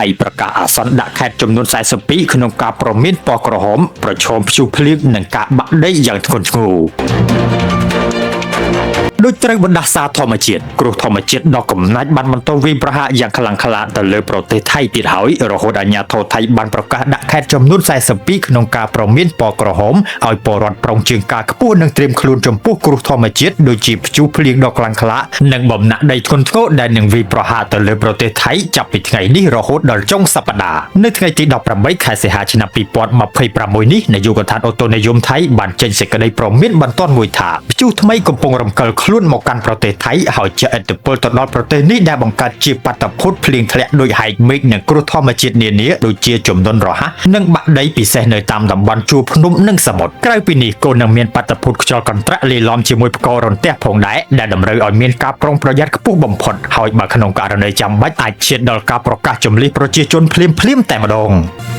ថៃប្រកាសអាសន្នដាក់ខេត្តចំនួន42ក្នុងការប្រមានពណ៌ក្រហមប្រឈមព្យុះភ្លៀងនិងការបាក់ដីយ៉ាងធ្ងន់ធ្ងរ ដោយត្រូវបណ្ដាសាធម្មជាតិគ្រោះធម្មជាតិដ៏កំណាចបានបន្តវាយប្រហារយ៉ាងខ្លាំងក្លាទៅលើប្រទេសថៃទៀតហើយរហូតអាជ្ញាធរថៃបានប្រកាសដាក់ខេត្តចំនួន42ក្នុងការប្រមានពណ៌ក្រហមឲ្យពលរដ្ឋប្រុងជើងការខ្ពស់និងត្រៀមខ្លួនចំពោះគ្រោះធម្មជាតិដូចជាព្យុះភ្លៀងដ៏ខ្លាំងក្លានិងបំណាក់ដីធ្ងន់ធ្ងរដែលនឹងវាយប្រហារទៅលើប្រទេសថៃចាប់ពីថ្ងៃនេះរហូតដល់ចុងសប្តាហ៍នៅថ្ងៃទី18ខែសីហាឆ្នាំ2026នេះនាយកដ្ឋានអូតូនិយមថៃបានចេញសេចក្តីព្រមានបន្ទាន់មួយថាព្យុះថ្មីកំពុងរំកិលខ្លួនមកកាន់ប្រទេសថៃហើយជះឥទ្ធិពលទៅដល់ប្រទេសនេះដែលបង្កើតជាបាតុភូតភ្លៀងធ្លាក់ដោយហែកមេឃនិងគ្រោះធម្មជាតិនានាដូចជាជំនន់រហ័សនិងបាក់ដីពិសេសនៅតាមតំបន់ជួរភ្នំនិងសមុទ្រក្រៅពីនេះក៏នឹងមានបាតុភូតខ្យល់កន្ត្រាក់លាយឡំជាមួយផ្គររន្ទះផងដែរដែលតម្រូវឲ្យមានការប្រុងប្រយ័ត្នខ្ពស់បំផុតហើយបើក្នុងករណីចាំបាច់អាចឈានដល់ការប្រកាសជំលះប្រជាជនភ្លាមៗតែម្ដង។